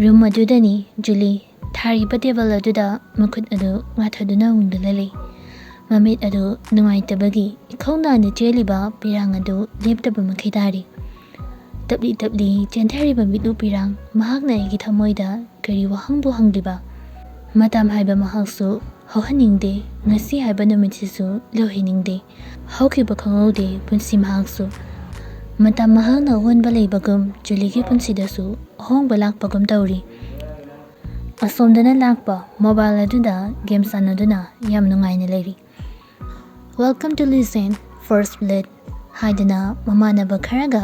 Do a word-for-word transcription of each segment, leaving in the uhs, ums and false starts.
Room ꯑꯗꯨꯗꯅꯤ ꯖꯨꯂꯤ ꯊꯥꯔꯤꯕ table ꯑꯗꯨꯗ ꯃꯈꯨꯠ ꯑꯗꯨ ꯉꯥꯊꯗꯨꯅ ꯎꯪꯗꯨꯅ ꯂꯩ꯫ ꯃꯃꯤꯠ ꯑꯗꯨ ꯅꯨꯡꯉꯥꯏꯇꯕꯒꯤ ꯏꯈꯧ ꯅꯥꯟꯅ ꯆꯦꯜꯂꯤꯕ ꯄꯤꯔꯥꯡ ꯑꯗꯨ ꯂꯦꯞꯇꯕ ꯃꯈꯩ ꯇꯥꯔꯤ꯫ ꯇꯞꯂꯤ ꯇꯞꯂꯤ ꯆꯦꯟꯊꯔꯤꯕ ꯃꯤꯠꯂꯨ ꯄꯤꯔꯥꯡ, ꯃꯍꯥꯛꯅ ꯑꯩꯒꯤ ꯊꯃꯣꯏꯗ ꯀꯔꯤ ꯋꯥꯍꯪꯕꯨ ꯍꯪꯂꯤꯕ? ꯃꯇꯝ ꯍꯥꯏꯕ ꯃꯍꯥꯛꯁꯨ ꯍꯧꯍꯟꯅꯤꯡꯗꯦ, ꯉꯁꯤ ꯍꯥꯏꯕ ꯅꯨꯃꯤꯠꯁꯤꯁꯨ ꯂꯣꯏꯍꯟꯅꯤꯡꯗꯦ꯫ ꯍꯧꯈꯤꯕ ꯈꯪꯍꯧꯗꯦ ꯄꯨꯟꯁꯤ ꯃꯍꯥꯛꯁꯨ꯫ ꯃꯇꯝ ꯃꯍꯥꯛꯅ ꯑꯑꯣꯟꯕ ꯂꯩꯕꯒꯨꯝ ꯖꯨꯂꯤꯒꯤ ꯄꯨꯟꯁꯤꯗꯁꯨ ꯑꯍꯣꯡꯕ ꯂꯥꯛꯄꯒꯨꯝ ꯇꯧꯔꯤ꯫ ꯑꯁꯣꯝꯗꯅ ꯂꯥꯛꯄ ꯃꯣꯕꯥꯏꯜ ꯑꯗꯨꯗ ꯒꯦꯝ ꯁꯥꯟꯅꯗꯨꯅ ꯌꯥꯝ ꯅꯨꯡꯉꯥꯏꯅ ꯂꯩꯔꯤ꯫ "Welcome to Legend First Blood" ꯍꯥꯏꯗꯅ ꯃꯃꯥꯟꯅꯕ ꯈꯔꯒ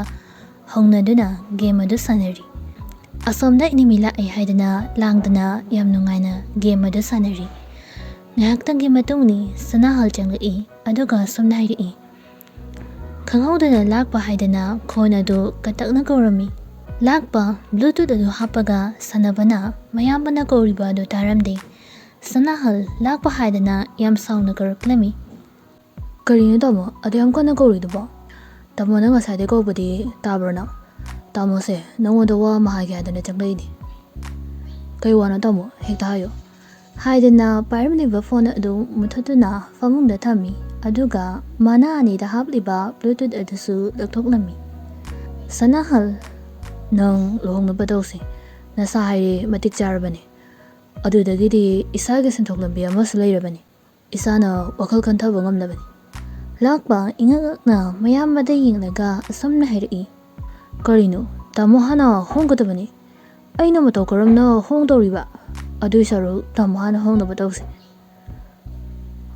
ꯍꯧꯅꯗꯨꯅ ꯒꯦꯝ ꯑꯗꯨ ꯁꯥꯟꯅꯔꯤ꯫ ꯑꯁꯣꯝꯗ ꯏꯅꯤꯃꯤ ꯂꯥꯛꯑꯦ ꯍꯥꯏꯗꯅ ꯂꯥꯡꯗꯅ ꯌꯥꯝ ꯅꯨꯡꯉꯥꯏꯅ ꯒꯦꯝ ꯑꯗꯨ ꯁꯥꯟꯅꯔꯤ꯫ ꯉꯥꯏꯍꯥꯛꯇꯪꯒꯤ ꯃꯇꯨꯡꯅꯤ ꯁꯅꯥꯍꯜ ꯆꯪꯂꯛꯏ, ꯑꯗꯨꯒ ꯑꯁꯨꯝꯅ ꯍꯥꯏꯔꯛꯏ, ꯈꯪꯍꯧꯗꯅ ꯂꯥꯛꯄ ꯍꯥꯏꯗꯅ ꯈꯣꯟ ꯑꯗꯨ ꯀꯇꯛꯅ ꯀꯧꯔꯝꯃꯤ꯫ ꯂꯥꯛꯄ ꯕ꯭ꯂꯨꯇꯨꯠ ꯑꯗꯨ ꯍꯥꯞꯄꯒ ꯁꯥꯟꯅꯕꯅ ꯃꯌꯥꯝꯕꯅ ꯀꯧꯔꯤꯕ ꯑꯗꯨ ꯇꯥꯔꯝꯗꯦ꯫ ꯁꯅꯥꯍꯜ ꯂꯥꯛꯄ ꯍꯥꯏꯗꯅ ꯌꯥꯝ ꯁꯥꯎꯅ ꯀꯧꯔꯛꯂꯝꯃꯤ꯫ "ꯀꯔꯤꯅꯣ ꯇꯥꯃꯣ ꯑꯗꯨ ꯌꯥꯝ ꯀꯟꯅ ꯀꯧꯔꯤꯗꯨꯕꯣ? ꯇꯥꯃꯣꯅ ꯉꯁꯥꯏꯗꯩ ꯀꯧꯕꯗꯤ ꯇꯥꯕ꯭ꯔꯣ ꯅꯪ? ꯇꯥꯃꯣꯁꯦ ꯅꯪꯉꯣꯟꯗ ꯋꯥ ꯑꯃ ꯍꯥꯏꯒꯦ ꯍꯥꯏꯗꯅ ꯆꯪꯂꯛꯏꯅꯤ꯫" "ꯀꯩ ꯋꯥꯅꯣ ꯇꯥꯃꯣ? ꯍꯦꯛꯇ ꯍꯥꯏꯌꯣ꯫" ꯍꯥꯏꯗꯅ ꯄꯥꯏꯔꯝꯂꯤꯕ ꯐꯣꯟ ꯑꯗꯨ ꯃꯨꯊꯠꯇꯨꯅ ꯐꯃꯨꯡꯗ ꯊꯝꯃꯤ꯫ ꯑꯗꯨꯒ ꯃꯅꯥ ꯑꯅꯤꯗ ꯍꯥꯞꯂꯤꯕ ꯕ꯭ꯂꯨꯇꯨꯠ ꯑꯗꯨꯁꯨ ꯂꯧꯊꯣꯛꯂꯝꯃꯤ꯫ "ꯁꯅꯥꯍꯜ, ꯅꯪ ꯂꯨꯍꯣꯡꯅꯕ ꯇꯧꯁꯤ꯫ ꯅꯁꯥ ꯍꯥꯏꯔꯦ ꯃꯇꯤꯛ ꯆꯥꯔꯕꯅꯤ꯫ ꯑꯗꯨꯗꯒꯤꯗꯤ ꯏꯁꯥꯒꯤ ꯁꯦꯟꯊꯣꯛ ꯂꯝꯕꯤ ꯑꯃꯁꯨ ꯂꯩꯔꯕꯅꯤ꯫ ꯏꯁꯥꯅ ꯋꯥꯈꯜ ꯈꯟꯊꯕ ꯉꯝꯂꯕꯅꯤ꯫" ꯂꯥꯛꯄ ꯏꯉꯛ ꯉꯛꯅ ꯃꯌꯥꯝꯕꯗ ꯌꯦꯡꯂꯒ ꯑꯁꯨꯝꯅ ꯍꯥꯏꯔꯛꯏ, "ꯀꯔꯤꯅꯣ? ꯇꯥꯃꯣ ꯍꯥꯟꯅ ꯍꯣꯡꯒꯗꯕꯅꯤ꯫ ꯑꯩꯅ ꯃꯇꯧ ꯀꯔꯝꯅ ꯍꯣꯡꯗꯧꯔꯤꯕ? ꯑꯗꯨꯏ ꯁꯔꯨꯛ ꯇꯥꯃꯣ ꯍꯥꯟꯅ ꯍꯣꯡꯅꯕ ꯇꯧꯁꯤ꯫"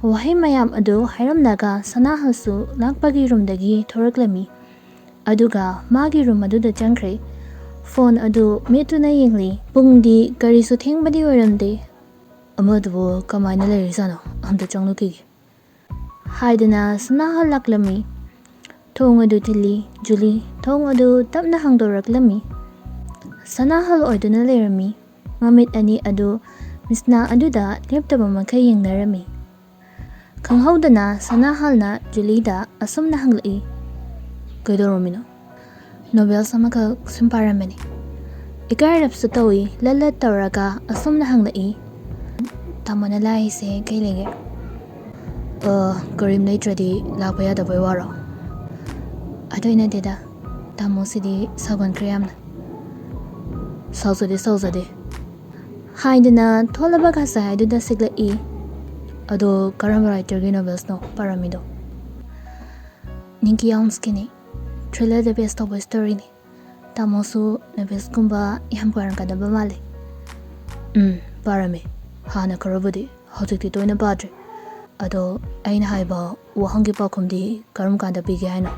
ꯋꯥꯍꯩ ꯃꯌꯥꯝ ꯑꯗꯨ ꯍꯥꯏꯔꯝꯂꯒ ꯁꯅꯥꯍꯜꯁꯨ ꯂꯥꯛꯄꯒꯤ ꯔꯨꯝꯗꯒꯤ ꯊꯣꯔꯛꯂꯝꯃꯤ꯫ ꯑꯗꯨꯒ ꯃꯥꯒꯤ ꯔꯨꯝ ꯑꯗꯨꯗ ꯆꯪꯈ꯭ꯔꯦ꯫ ꯐꯣꯟ ꯑꯗꯨ ꯃꯦꯠꯇꯨꯅ ꯌꯦꯡꯂꯤ꯫ ꯄꯨꯡꯗꯤ ꯀꯔꯤꯁꯨ ꯊꯦꯡꯕꯗꯤ ꯑꯣꯏꯔꯝꯗꯦ꯫ "ꯑꯃꯗꯨꯕꯨ ꯀꯃꯥꯏꯅ ꯂꯩꯔꯤꯖꯥꯠꯅꯣ? ꯑꯝꯇ ꯆꯪꯂꯨꯈꯤꯒꯦ꯫" ꯍꯥꯏꯗꯅ ꯁꯅꯥꯍꯜ ꯂꯥꯛꯂꯝꯃꯤ꯫ ꯊꯣꯡ ꯑꯗꯨ ꯊꯤꯜꯂꯤ꯫ ꯖꯨꯂꯤ ꯊꯣꯡ ꯑꯗꯨ ꯇꯞꯅ ꯍꯥꯡꯗꯣꯔꯛꯂꯝꯃꯤ꯫ ꯁꯅꯥꯍꯜ ꯑꯣꯏꯗꯨꯅ ꯂꯩꯔꯝꯃꯤ꯫ ꯃꯃꯤꯠ ꯑꯅꯤ ꯑꯗꯨ ꯃꯤꯁꯅꯥ ꯑꯗꯨꯗ ꯂꯦꯞꯇꯕ ꯃꯈꯩ ꯌꯦꯡꯅꯔꯝꯃꯤ꯫ ꯈꯪꯍꯧꯗꯅ ꯁꯅꯥꯍꯜꯅ ꯖꯨꯂꯤꯗ ꯑꯁꯨꯝꯅ ꯍꯪꯂꯛꯏ, "ꯀꯩꯗꯧꯔꯝꯃꯤꯅꯣ?" "ꯅꯣꯚꯦꯜꯁ ꯑꯃꯈꯛ ꯁꯨꯝ ꯄꯥꯔꯝꯕꯅꯤ꯫" ꯏꯀꯥꯏꯔꯞꯁꯨ ꯇꯧꯏ꯫ ꯂꯠ ꯂꯠ ꯇꯧꯔꯒ ꯑꯁꯨꯝꯅ ꯍꯪꯂꯛꯏ, "ꯇꯥꯃꯣꯅ ꯂꯥꯛꯏꯁꯦ ꯀꯩ ꯂꯩꯒꯦ?" "ꯑ, ꯀꯔꯤꯝ ꯂꯩꯇ꯭ꯔꯗꯤ ꯂꯥꯛꯄ ꯌꯥꯗꯕꯩ ꯋꯥꯔꯣ?" "ꯑꯗꯨꯏ ꯅꯠꯇꯦꯗ, ꯇꯥꯃꯣꯁꯤꯗꯤ ꯁꯥꯎꯒꯟꯈ꯭ꯔꯦ ꯌꯥꯝꯅ꯫" "ꯁꯥꯎꯖꯗꯦ, ꯁꯥꯎꯖꯗꯦ" ꯍꯥꯏꯗꯨꯅ ꯊꯣꯂꯕ ꯀꯁꯥꯏꯗꯨꯗ ꯁꯤꯛꯂꯛꯏ꯫ "ꯑꯗꯣ ꯀꯔꯝꯕ ꯔꯥꯏꯇꯔꯒꯤ ꯅꯣꯕꯦꯜꯁꯅꯣ ꯄꯥꯔꯝꯃꯤꯗꯣ?" "ꯅꯤꯀꯤ ꯌꯣꯡꯁꯀꯤꯅꯤ꯫ ꯊ꯭ꯔꯤꯂꯔꯗ ꯕꯦꯁ ꯇꯧꯕ ꯁ꯭ꯇꯣꯔꯤꯅꯤ꯫ ꯇꯥꯃꯣꯁꯨ ꯅꯣꯕꯦꯜꯁꯀꯨꯝꯕ ꯌꯥꯝ ꯄꯥꯔꯝꯒꯗꯕ ꯃꯥꯜꯂꯦ꯫" "ꯎꯝ, ꯄꯥꯔꯝꯃꯤ꯫ ꯍꯥꯟꯅ ꯈꯔꯕꯨꯗꯤ, ꯍꯧꯖꯤꯛꯇꯤ ꯇꯣꯏꯅ ꯄꯥꯗ꯭ꯔꯦ꯫ ꯑꯗꯣ ꯑꯩꯅ ꯍꯥꯏꯕ ꯋꯥꯍꯪꯒꯤ ꯄꯥꯎꯈꯨꯝꯗꯤ ꯀꯔꯝ ꯀꯥꯟꯗ ꯄꯤꯒꯦ ꯍꯥꯏꯅꯣ?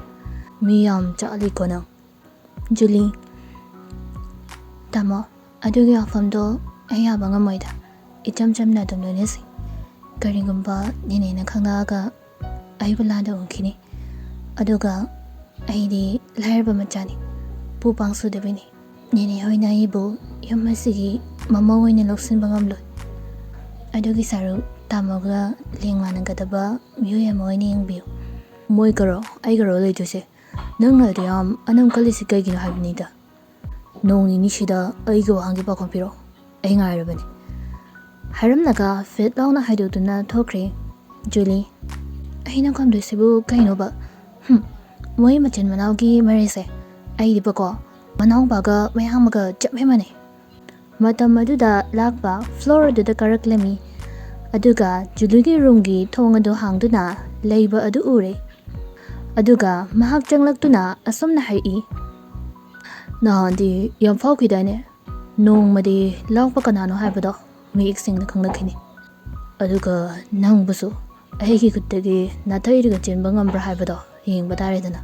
ꯃꯤ ꯌꯥꯝ ꯆꯥꯛꯍꯜꯂꯤꯀꯣ ꯅꯪ꯫" "ꯖꯨꯂꯤ꯫" "ꯇꯥꯃꯣ, ꯑꯗꯨꯒꯤ ꯋꯥꯐꯝꯗꯣ ꯑꯩ ꯌꯥꯕ ꯉꯝꯃꯣꯏꯗ꯫ ꯏꯆꯝ ꯆꯝꯅ ꯑꯗꯨꯝ ꯂꯣꯏꯅꯁꯤ꯫ ꯀꯔꯤꯒꯨꯝꯕ ꯅꯦꯅꯦꯅ ꯈꯪꯂꯛꯑꯒ ꯑꯩꯕꯨ ꯂꯥꯟꯅ ꯎꯈꯤꯅꯤ꯫ ꯑꯗꯨꯒ ꯑꯩꯗꯤ ꯂꯥꯏꯔꯕ ꯃꯆꯥꯅꯤ, ꯄꯨ ꯄꯥꯡ ꯁꯨꯗꯕꯤꯅꯤ꯫ ꯅꯦꯅꯦ ꯍꯣꯏꯅ ꯑꯩꯕꯨ ꯌꯨꯝ ꯑꯁꯤꯒꯤ ꯃꯃꯧ ꯑꯣꯏꯅ ꯂꯧꯁꯤꯟꯕ ꯉꯝꯂꯣꯏ꯫ ꯑꯗꯨꯒꯤ ꯁꯔꯨꯛ ꯇꯥꯃꯣꯒ ꯂꯦꯡ ꯃꯥꯟꯅꯒꯗꯕ ꯃꯤꯑꯣꯏ ꯑꯃ ꯑꯣꯏꯅ ꯌꯦꯡꯕꯤꯌꯨ꯫" "ꯃꯣꯏꯒꯔꯣ ꯑꯩꯒꯔꯣ ꯂꯩꯗꯣꯏꯁꯦ? ꯅꯪꯅ ꯑꯗꯨ ꯌꯥꯝ ꯑꯅꯝ ꯀꯜꯂꯤꯁꯤ ꯀꯩꯒꯤꯅꯣ ꯍꯥꯏꯕꯅꯤꯗ꯫ ꯅꯣꯡ ꯅꯤꯅꯤꯁꯤꯗ ꯑꯩꯒꯤ ꯋꯥꯍꯪꯒꯤ ꯄꯥꯎꯈꯨꯝ ꯄꯤꯔꯛꯑꯣ, ꯑꯩ ꯉꯥꯏꯔꯕꯅꯤ꯫" ꯍꯥꯏꯔꯝꯂꯒ ꯐꯦꯠ ꯂꯥꯎꯅ ꯍꯥꯏꯗꯣꯛꯇꯨꯅ ꯊꯣꯛꯈ꯭ꯔꯦ꯫ "ꯖꯨꯂꯤ, ꯑꯩꯅ ꯈꯨꯝꯗꯣꯏꯁꯤꯕꯨ ꯀꯩꯅꯣꯕ? ꯍꯨꯝ, ꯃꯣꯏ ꯃꯆꯤꯟ ꯃꯅꯥꯎꯒꯤ ꯃꯔꯤꯁꯦ ꯑꯩꯗꯤꯕꯀꯣ ꯃꯅꯥꯎꯄꯥꯒ ꯃꯌꯥꯝꯕꯒ ꯆꯞ ꯃꯥꯟꯅꯩ꯫" ꯃꯇꯝ ꯑꯗꯨꯗ ꯂꯥꯛꯄ ꯐ꯭ꯂꯣꯔ ꯑꯗꯨꯗ ꯀꯥꯔꯛꯂꯝꯃꯤ꯫ ꯑꯗꯨꯒ ꯖꯨꯂꯤꯒꯤ ꯔꯨꯝꯒꯤ ꯊꯣꯡ ꯑꯗꯨ ꯍꯥꯡꯗꯨꯅ ꯂꯩꯕ ꯑꯗꯨ ꯎꯔꯦ꯫ ꯑꯗꯨꯒ ꯃꯍꯥꯛ ꯆꯪꯂꯛꯇꯨꯅ ꯑꯁꯨꯝꯅ ꯍꯥꯏꯔꯛꯏ, "ꯅꯍꯥꯟꯗꯤ ꯌꯥꯝ ꯐꯥꯎꯈꯤꯗꯥꯏꯅꯦ? ꯅꯣꯡꯃꯗꯤ ꯂꯥꯛꯄ ꯀꯅꯥꯅꯣ ꯍꯥꯏꯕꯗꯣ ꯃꯌꯦꯛ ꯁꯦꯡꯅ ꯈꯪꯂꯛꯈꯤꯅꯤ꯫ ꯑꯗꯨꯒ ꯅꯪꯕꯨꯁꯨ ꯑꯩꯒꯤ ꯈꯨꯠꯇꯒꯤ ꯅꯥꯊꯩꯔꯒ ꯆꯦꯟꯕ ꯉꯝꯕ꯭ꯔꯥ ꯍꯥꯏꯕꯗꯣ ꯌꯦꯡꯕ ꯇꯥꯔꯦꯗꯅ꯫"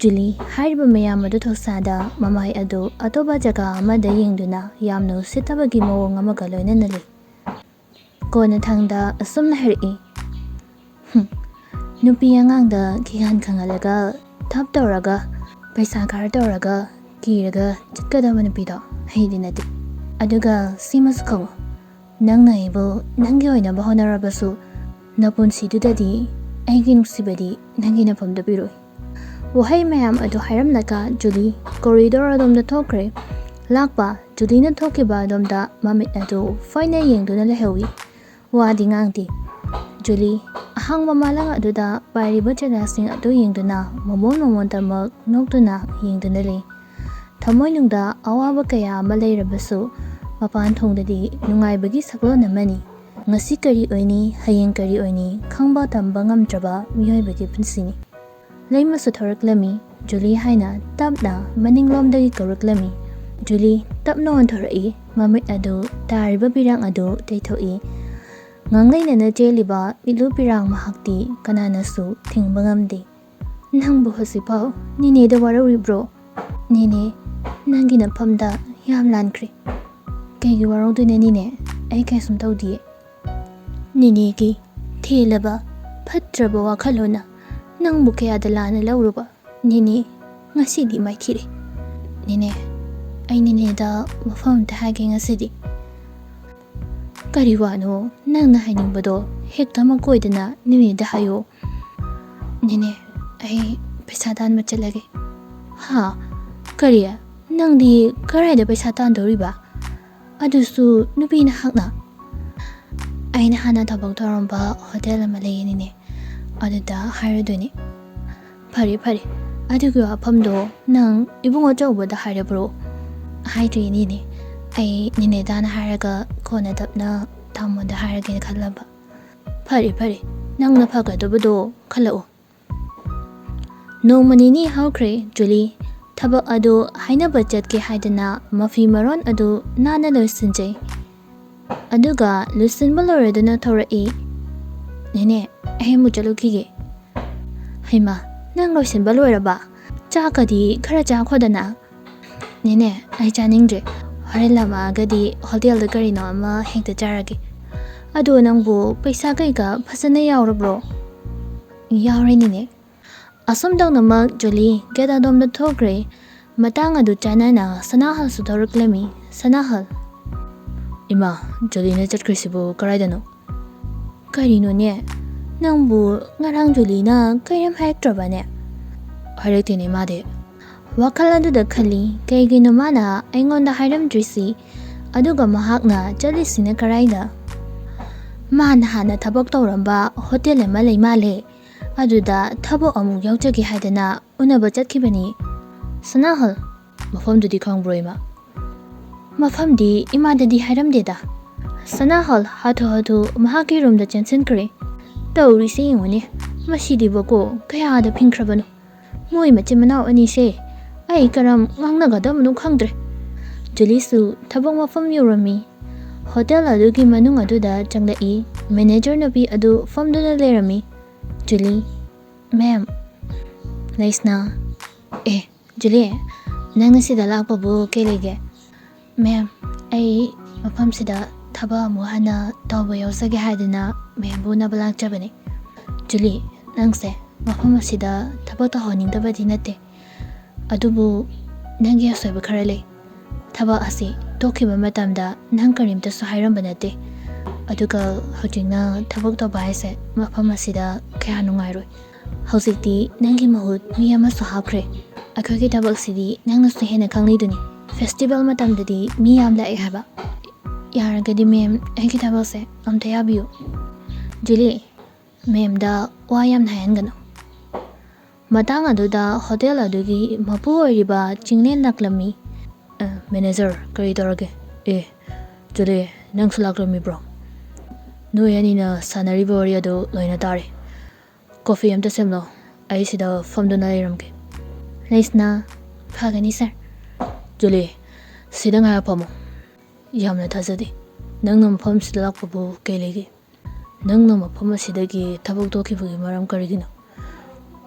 ꯖꯨꯂꯤ ꯍꯥꯏꯔꯤꯕ ꯃꯌꯥꯝ ꯑꯗꯨ ꯊꯧꯁꯥꯗ ꯃꯃꯥꯏ ꯑꯗꯨ ꯑꯇꯣꯞꯄ ꯖꯒꯥ ꯑꯃꯗ ꯌꯦꯡꯗꯨꯅ ꯌꯥꯝꯅ ꯎꯁꯤꯠꯇꯕꯒꯤ ꯃꯑꯣꯡ ꯑꯃꯒ ꯂꯣꯏꯅꯅ ꯂꯩ꯫ ꯀꯣꯟꯅꯊꯪꯗ ꯑꯁꯨꯝꯅ ꯍꯥꯏꯔꯛꯏ, "ꯍꯨꯝ, ꯅꯨꯄꯤ ꯑꯉꯥꯡꯗ ꯀꯤꯍꯟ ꯈꯪꯍꯜꯂꯒ ꯊꯞ ꯇꯧꯔꯒ ꯄꯩꯁꯥ ꯈꯔ ꯇꯧꯔꯒ ꯀꯤꯔꯒ ꯆꯠꯀꯗꯕ ꯅꯨꯄꯤꯗꯣ ꯑꯩꯗꯤ ꯅꯠꯇꯦ꯫ ꯑꯗꯨꯒ ꯁꯤꯃꯁꯨ ꯈꯪꯉꯨ, ꯅꯪꯅ ꯑꯩꯕꯨ ꯅꯪꯒꯤ ꯑꯣꯏꯅꯕ ꯍꯣꯠꯅꯔꯕꯁꯨ ꯅꯄꯨꯟꯁꯤꯗꯨꯗꯗꯤ ꯑꯩꯒꯤ ꯅꯨꯡꯁꯤꯕꯗꯤ ꯅꯪꯒꯤ ꯅꯐꯝꯗ ꯄꯤꯔꯣꯏ꯫" ꯋꯥꯍꯩ ꯃꯌꯥꯝ ꯑꯗꯨ ꯍꯥꯏꯔꯝꯂꯒ ꯖꯨꯂꯤ ꯀꯣꯔꯤꯗꯣꯔ ꯑꯗꯣꯝꯗ ꯊꯣꯛꯈ꯭ꯔꯦ꯫ ꯂꯥꯛꯄ ꯖꯨꯂꯤꯅ ꯊꯣꯛꯈꯤꯕ ꯑꯗꯣꯝꯗ ꯃꯃꯤꯠ ꯑꯗꯨ ꯐꯣꯏꯅ ꯌꯦꯡꯗꯨꯅ ꯂꯩꯍꯧꯏ꯫ ꯋꯥꯗꯤ ꯉꯥꯡꯗꯦ꯫ ꯖꯨꯂꯤ ꯑꯍꯥꯡꯕ ꯃꯥꯂꯪ ꯑꯗꯨꯗ ꯄꯥꯏꯔꯤꯕ ꯆꯦꯒꯥꯁꯤꯡ ꯑꯗꯨ ꯌꯦꯡꯗꯨꯅ ꯃꯃꯣꯟ ꯃꯃꯣꯟꯇꯃꯛ ꯅꯣꯛꯇꯨꯅ ꯌꯦꯡꯗꯨꯅ ꯂꯩ꯫ ꯊꯃꯣꯏꯅꯨꯡꯗ ꯑꯋꯥꯕ ꯀꯌꯥ ꯑꯃ ꯂꯩꯔꯕꯁꯨ ꯃꯄꯥꯟ ꯊꯣꯡꯗꯗꯤ ꯅꯨꯡꯉꯥꯏꯕꯒꯤ ꯁꯛꯂꯣꯟ ꯑꯃꯅꯤ꯫ ꯉꯁꯤ ꯀꯔꯤ ꯑꯣꯏꯅꯤ, ꯍꯌꯦꯡ ꯀꯔꯤ ꯑꯣꯏꯅꯤ ꯈꯪꯕ ꯇꯝꯕ ꯉꯝꯗ꯭ꯔꯕ ꯃꯤꯑꯣꯏꯕꯒꯤ ꯄꯨꯟꯁꯤꯅꯤ꯫ ꯂꯩꯃꯁꯨ ꯊꯣꯔꯛꯂꯝꯃꯤ꯫ ꯖꯨꯂꯤ ꯍꯥꯏꯅ ꯇꯞꯅ ꯃꯅꯤꯡꯂꯣꯝꯗꯒꯤ ꯀꯧꯔꯛꯂꯝꯃꯤ꯫ ꯖꯨꯂꯤ ꯇꯞꯅ ꯑꯣꯟꯊꯣꯔꯛꯏ꯫ ꯃꯃꯤꯠ ꯑꯗꯨ ꯇꯥꯔꯤꯕ ꯄꯤꯔꯥꯡ ꯑꯗꯨ ꯇꯩꯊꯣꯛꯏ꯫ ꯉꯥꯡꯂꯩꯅꯅ ꯆꯦꯜꯂꯤꯕ ꯄꯤꯂꯨ ꯄꯤꯔꯥꯡ ꯃꯍꯥꯛꯇꯤ ꯀꯅꯥꯅꯁꯨ ꯊꯤꯡꯕ ꯉꯝꯗꯦ꯫ "ꯅꯪꯕꯨ ꯍꯧꯖꯤꯛꯐꯥꯎ ꯅꯦꯅꯦꯗ ꯋꯥꯔꯧꯔꯤꯕ꯭ꯔꯣ?" "ꯅꯦꯅꯦ, ꯅꯪꯒꯤ ꯅꯐꯝꯗ ꯌꯥꯝ ꯂꯥꯟꯈ꯭ꯔꯦ꯫" "ꯀꯩꯒꯤ ꯋꯥꯔꯧꯗꯣꯏꯅꯣ ꯅꯦꯅꯦ? ꯑꯩ ꯀꯩꯁꯨꯝ ꯇꯧꯗꯤꯌꯦ꯫" "ꯅꯦꯅꯦꯒꯤ ꯊꯦꯜꯂꯕ ꯐꯠꯇ꯭ꯔꯕ ꯋꯥꯈꯜꯂꯣꯟꯅ ꯅꯪꯕꯨ ꯀꯌꯥꯗ ꯂꯥꯟꯅ ꯂꯧꯔꯨꯕ? ꯅꯦꯅꯦ, ꯉꯁꯤꯗꯤ ꯃꯥꯏꯊꯤꯔꯦ꯫ ꯅꯦꯅꯦ, ꯑꯩ ꯅꯦꯅꯦꯗ ꯋꯥꯐꯝ ꯑꯝꯇ ꯍꯥꯏꯒꯦ ꯉꯁꯤꯗꯤ꯫" "ꯀꯔꯤ ꯋꯥꯅꯣ ꯅꯪꯅ ꯍꯥꯏꯅꯤꯡꯕꯗꯣ? ꯍꯦꯛꯇ ꯃꯀꯣꯏꯗꯅ ꯅꯦꯅꯦꯗ ꯍꯥꯏꯌꯣ꯫" "ꯅꯦꯅꯦ, ꯑꯩ ꯄꯩꯁꯥ ꯇꯥꯟꯕ ꯆꯠꯂꯒꯦ꯫" "ꯍꯥ? ꯀꯔꯤ? ꯅꯪꯗꯤ ꯀꯔꯥꯏꯗ ꯄꯩꯁꯥ ꯇꯥꯟꯗꯧꯔꯤꯕ? ꯑꯗꯨꯁꯨ ꯅꯨꯄꯤ ꯅꯍꯥꯛꯅ?" "ꯑꯩꯅ ꯍꯥꯟꯅ ꯊꯕꯛ ꯇꯧꯔꯝꯕ ꯍꯣꯇꯦꯜ ꯑꯃ ꯂꯩꯌꯦ ꯅꯦꯅꯦ, ꯑꯗꯨꯗ ꯍꯥꯏꯔꯨꯗꯣꯏꯅꯦ꯫" "ꯐꯔꯦ, ꯐꯔꯦ, ꯑꯗꯨꯒꯤ ꯋꯥꯐꯝꯗꯣ ꯅꯪ ꯏꯕꯨꯡ ꯑꯆꯧꯕꯗ ꯍꯥꯏꯔꯕ꯭ꯔꯣ?" "ꯍꯥꯏꯗ꯭ꯔꯤꯌꯦ ꯅꯦꯅꯦ, ꯑꯩ ꯅꯦꯅꯦꯗ ꯍꯥꯟꯅ ꯍꯥꯏꯔꯒ ꯀꯣꯟꯅ ꯇꯞꯅ ꯇꯥꯃꯣꯗ ꯍꯥꯏꯔꯒꯦꯅ ꯈꯜꯂꯝꯕ꯫" "ꯐꯔꯦ, ꯐꯔꯦ, ꯅꯪꯅ ꯐꯒꯗꯕꯗꯣ ꯈꯜꯂꯛꯎ꯫" ꯅꯣꯡꯃ ꯅꯤꯅꯤ ꯍꯧꯈ꯭ꯔꯦ꯫ ꯖꯨꯂꯤ ꯊꯕꯛ ꯑꯗꯨ ꯍꯥꯏꯅꯕ ꯆꯠꯀꯦ ꯍꯥꯏꯗꯅ ꯃꯐꯤ ꯃꯔꯣꯟ ꯑꯗꯨ ꯅꯥꯟꯅ ꯂꯣꯏꯁꯤꯟꯖꯩ꯫ ꯑꯗꯨꯒ ꯂꯣꯏꯁꯤꯟꯕ ꯂꯣꯏꯔꯗꯨꯅ ꯊꯣꯔꯛꯏ꯫ "ꯅꯦꯅꯦ, ꯑꯩ ꯑꯃꯨꯛ ꯆꯠꯂꯨꯈꯤꯒꯦ꯫" "ꯍꯩꯃꯥ, ꯅꯪ ꯂꯣꯏꯁꯤꯟꯕ ꯂꯣꯏꯔꯕ? ꯆꯥꯛꯀꯗꯤ ꯈꯔ ꯆꯥꯈꯣꯗꯅ꯫" "ꯅꯦꯅꯦ, ꯑꯩ ꯆꯥꯅꯤꯡꯗ꯭ꯔꯦ꯫ ꯍꯣꯔꯦꯟ ꯂꯥꯝꯃꯛꯑꯒꯗꯤ ꯍꯣꯇꯦꯜꯗ ꯀꯔꯤꯅꯣ ꯑꯃ ꯍꯦꯛꯇ ꯆꯥꯔꯒꯦ꯫ ꯑꯗꯣ ꯅꯪꯕꯨ ꯄꯩꯁꯥ ꯀꯩꯀꯥ ꯐꯖꯅ ꯌꯥꯎꯔꯕ꯭ꯔꯣ?" "ꯌꯥꯎꯔꯦ ꯅꯦꯅꯦ꯫" ꯑꯁꯨꯝ ꯇꯧꯅꯃꯛ ꯖꯨꯂꯤ ꯒꯦꯠ ꯑꯗꯣꯝꯗ ꯊꯣꯛꯈ꯭ꯔꯦ꯫ ꯃꯇꯥꯡ ꯑꯗꯨ ꯆꯥꯅꯅ ꯁꯅꯥꯍꯜꯁꯨ ꯊꯣꯔꯛꯂꯝꯃꯤ꯫ ꯁꯅꯥꯍꯜ꯫ "ꯏꯃꯥ, ꯖꯨꯂꯤꯅ ꯆꯠꯈ꯭ꯔꯤꯁꯤꯕꯨ ꯀꯗꯥꯏꯗꯅꯣ?" "ꯀꯔꯤꯅꯣꯅꯦ? ꯅꯪꯕꯨ ꯉꯔꯥꯡ ꯖꯨꯂꯤꯅ ꯀꯩꯔꯝ ꯍꯥꯏꯔꯛꯇ꯭ꯔꯕꯅꯦ?" "ꯍꯥꯏꯔꯛꯇꯦꯅꯦ ꯃꯥꯗꯤ꯫" ꯋꯥꯈꯜ ꯑꯗꯨꯗ ꯈꯜꯂꯤ, ꯀꯩꯒꯤꯅꯣ ꯃꯥꯅ ꯑꯩꯉꯣꯟꯗ ꯍꯥꯏꯔꯝꯗ꯭ꯔꯤꯁꯤ? ꯑꯗꯨꯒ ꯃꯍꯥꯛꯅ ꯆꯠꯂꯤꯁꯤꯅ ꯀꯔꯥꯏꯗ? ꯃꯥꯅ ꯍꯥꯟꯅ ꯊꯕꯛ ꯇꯧꯔꯝꯕ ꯍꯣꯇꯦꯜ ꯑꯃ ꯂꯩ ꯃꯥꯜꯂꯦ꯫ ꯑꯗꯨꯗ ꯊꯕꯛ ꯑꯃꯨꯛ ꯌꯥꯎꯖꯒꯦ ꯍꯥꯏꯗꯅ ꯎꯅꯕ ꯆꯠꯈꯤꯕꯅꯤ꯫ ꯁꯅꯥꯍꯜ, ꯃꯐꯝꯗꯨꯗꯤ ꯈꯪꯕ꯭ꯔꯣ, ꯏꯃꯥ? ꯃꯐꯝꯗꯤ ꯏꯃꯥꯗꯗꯤ ꯍꯥꯏꯔꯝꯗꯦꯗ꯫ ꯁꯅꯥꯍꯜ ꯍꯥꯊꯨ ꯍꯥꯊꯨ ꯃꯍꯥꯛꯀꯤ ꯔꯨꯝꯗ ꯆꯦꯟꯁꯤꯟꯈ꯭ꯔꯦ꯫ ꯇꯧꯔꯤꯁꯦ ꯌꯦꯡꯉꯨꯅꯦ, ꯃꯁꯤꯗꯤꯕꯀꯣ ꯀꯌꯥꯗ ꯐꯤꯡꯈ꯭ꯔꯕꯅꯣ꯫ ꯃꯣꯏ ꯃꯆꯤꯟ ꯃꯅꯥꯎ ꯑꯅꯤꯁꯦ ꯑꯩ ꯀꯔꯝ ꯉꯥꯡꯅꯒꯗꯕꯅꯣ ꯈꯪꯗ꯭ꯔꯦ꯫ ꯖꯨꯂꯤꯁꯨ ꯊꯕꯛ ꯃꯐꯝ ꯌꯧꯔꯝꯃꯤ꯫ ꯍꯣꯇꯦꯜ ꯑꯗꯨꯒꯤ ꯃꯅꯨꯡ ꯑꯗꯨꯗ ꯆꯪꯂꯛꯏ꯫ ꯃꯦꯅꯦꯖꯔ ꯅꯨꯄꯤ ꯑꯗꯨ ꯐꯝꯗꯨꯅ ꯂꯩꯔꯝꯃꯤ꯫ ꯖꯨꯂꯤ, "ꯃꯦꯝ꯫" ꯂꯩꯁꯅꯥ, "ꯑꯦ, ꯖꯨꯂꯤ, ꯅꯪ ꯁꯤꯗ ꯂꯥꯛꯄꯕꯨ ꯀꯩ ꯂꯩꯒꯦ?" "ꯃꯦꯝ, ꯑꯩ ꯃꯐꯝꯁꯤꯗ ꯊꯕꯛ ꯑꯃꯨꯛ ꯍꯟꯅ ꯇꯧꯕ ꯌꯥꯎꯖꯒꯦ ꯍꯥꯏꯗꯅ ꯃꯦꯝꯕꯨ ꯎꯅꯕ ꯂꯥꯛꯆꯕꯅꯤ꯫" "ꯖꯨꯂꯤ, ꯅꯪꯁꯦ ꯃꯐꯝ ꯑꯁꯤꯗ ꯊꯕꯛ ꯇꯧꯍꯟꯅꯤꯡꯗꯕꯗꯤ ꯅꯠꯇꯦ, ꯑꯗꯨꯕꯨ ꯅꯪꯒꯤ ꯑꯁꯣꯏꯕ ꯈꯔ ꯂꯩ꯫ ꯊꯕꯛ ꯑꯁꯤ ꯇꯣꯛꯈꯤꯕ ꯃꯇꯝꯗ ꯅꯪ ꯀꯔꯤꯝꯇꯁꯨ ꯍꯥꯏꯔꯝꯕ ꯅꯠꯇꯦ꯫ ꯑꯗꯨꯒ ꯍꯧꯖꯤꯛꯅ ꯊꯕꯛ ꯇꯧꯕ ꯍꯥꯏꯁꯦ ꯃꯐꯝ ꯑꯁꯤꯗ ꯀꯌꯥ ꯅꯨꯡꯉꯥꯏꯔꯣꯏ꯫ ꯍꯧꯖꯤꯛꯇꯤ ꯅꯪꯒꯤ ꯃꯍꯨꯠ ꯃꯤ ꯑꯃꯁꯨ ꯍꯥꯞꯈ꯭ꯔꯦ꯫ ꯑꯩꯈꯣꯏꯒꯤ ꯊꯕꯛꯁꯤꯗꯤ ꯅꯪꯅꯁꯨ ꯍꯦꯟꯅ ꯈꯪꯂꯤꯗꯨꯅꯤ꯫ ꯐꯦꯁꯇꯤꯚꯦꯜ ꯃꯇꯝꯗꯗꯤ ꯃꯤ ꯌꯥꯝ ꯂꯥꯛꯑꯦ ꯍꯥꯏꯕ꯫ ꯌꯥꯔꯒꯗꯤ ꯃꯦꯝ, ꯑꯩꯒꯤ ꯊꯕꯛꯁꯦ ꯑꯝꯇ ꯌꯥꯕꯤꯌꯨ꯫" "ꯖꯨꯂꯤ, ꯃꯦꯝꯗ ꯋꯥ ꯌꯥꯝꯅ ꯍꯥꯏꯍꯟꯒꯅꯨ꯫" ꯃꯇꯥꯡ ꯑꯗꯨꯗ ꯍꯣꯇꯦꯜ ꯑꯗꯨꯒꯤ ꯃꯄꯨ ꯑꯣꯏꯔꯤꯕ ꯆꯤꯡꯂꯦꯟ ꯂꯥꯛꯂꯝꯃꯤ꯫ "ꯑ, ꯃꯦꯅꯦꯖꯔ, ꯀꯔꯤ ꯇꯧꯔꯒꯦ?" "ꯑꯦ, ꯖꯨꯂꯤ, ꯅꯪꯁꯨ ꯂꯥꯛꯂꯝꯃꯤꯕ꯭ꯔꯣ? ꯅꯣꯏ ꯑꯅꯤꯅ ꯁꯥꯟꯅꯔꯤꯕ ꯋꯥꯔꯤ ꯑꯗꯨ ꯂꯣꯏꯅ ꯇꯥꯔꯦ꯫ ꯀꯣꯐꯤ ꯑꯝꯇ ꯁꯦꯝꯂꯣ, ꯑꯩ ꯁꯤꯗ ꯐꯝꯗꯨꯅ ꯂꯩꯔꯝꯒꯦ꯫" ꯂꯩꯁꯅꯥ, "ꯐꯒꯅꯤ ꯁꯥꯔ꯫" "ꯖꯨꯂꯤ, ꯁꯤꯗ ꯉꯥꯏꯍꯥꯛ ꯐꯝꯃꯣ꯫ ꯌꯥꯝꯅ ꯊꯥꯖꯗꯦ꯫ ꯅꯪꯅ ꯃꯐꯝꯁꯤꯗ ꯂꯥꯛꯄꯕꯨ ꯀꯩ ꯂꯩꯒꯦ? ꯅꯪꯅ ꯃꯐꯝ ꯑꯁꯤꯗꯒꯤ ꯊꯕꯛ ꯇꯣꯛꯈꯤꯕꯒꯤ ꯃꯔꯝ ꯀꯔꯤꯒꯤꯅꯣ?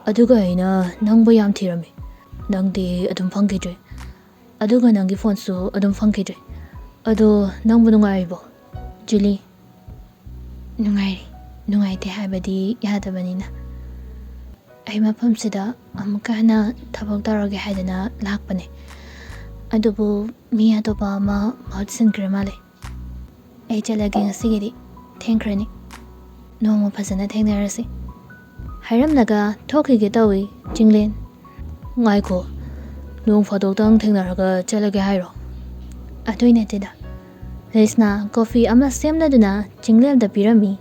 ꯑꯗꯨꯒ ꯑꯩꯅ ꯅꯪꯕꯨ ꯌꯥꯝ ꯊꯤꯔꯝꯃꯤ꯫ ꯅꯪꯗꯤ ꯑꯗꯨꯝ ꯐꯪꯈꯤꯗ꯭ꯔꯦ꯫ ꯑꯗꯨꯒ ꯅꯪꯒꯤ ꯐꯣꯟꯁꯨ ꯑꯗꯨꯝ ꯐꯪꯈꯤꯗ꯭ꯔꯦ꯫ ꯑꯗꯣ ꯅꯪꯕꯨ ꯅꯨꯡꯉꯥꯏꯔꯤꯕꯣ?" "ꯖꯨꯂꯤ, ꯅꯨꯡꯉꯥꯏꯔꯤ꯫ ꯅꯨꯡꯉꯥꯏꯇꯦ ꯍꯥꯏꯕꯗꯤ ꯌꯥꯗꯕꯅꯤꯅ꯫ ꯑꯩ ꯃꯐꯝꯁꯤꯗ ꯑꯃꯨꯛꯀ ꯍꯟꯅ ꯊꯕꯛ ꯇꯧꯔꯒꯦ ꯍꯥꯏꯗꯅ ꯂꯥꯛꯄꯅꯦ꯫ ꯑꯗꯨꯕꯨ ꯃꯤ ꯑꯇꯣꯞꯄ ꯑꯃ ꯃꯍꯨꯠ ꯁꯤꯟꯈ꯭ꯔ ꯃꯥꯜꯂꯦ꯫ ꯑꯩ ꯆꯠꯂꯒꯦ ꯉꯁꯤꯒꯤꯗꯤ꯫ ꯊꯦꯡꯈ꯭ꯔꯅꯤ꯫ ꯅꯣꯡꯃ ꯐꯖꯅ ꯊꯦꯡꯅꯔꯁꯤ꯫" ꯍꯥꯏꯔꯝꯂꯒ ꯊꯣꯛꯈꯤꯒꯦ ꯇꯧꯏ ꯆꯤꯡꯂꯦꯟ꯫ "ꯉꯥꯏꯈꯣ, ꯅꯣꯡ ꯐꯥꯗꯣꯛꯇꯪ ꯊꯦꯡꯅꯔꯒ ꯆꯠꯂꯒꯦ ꯍꯥꯏꯔꯣ? ꯑꯗꯨꯏ ꯅꯠꯇꯦꯗ꯫ ꯂꯩꯁꯅꯥ ꯀꯣꯐꯤ ꯑꯃ ꯁꯦꯝꯂꯗꯨꯅ ꯆꯤꯡꯂꯦꯟꯗ ꯄꯤꯔꯝꯃꯤ꯫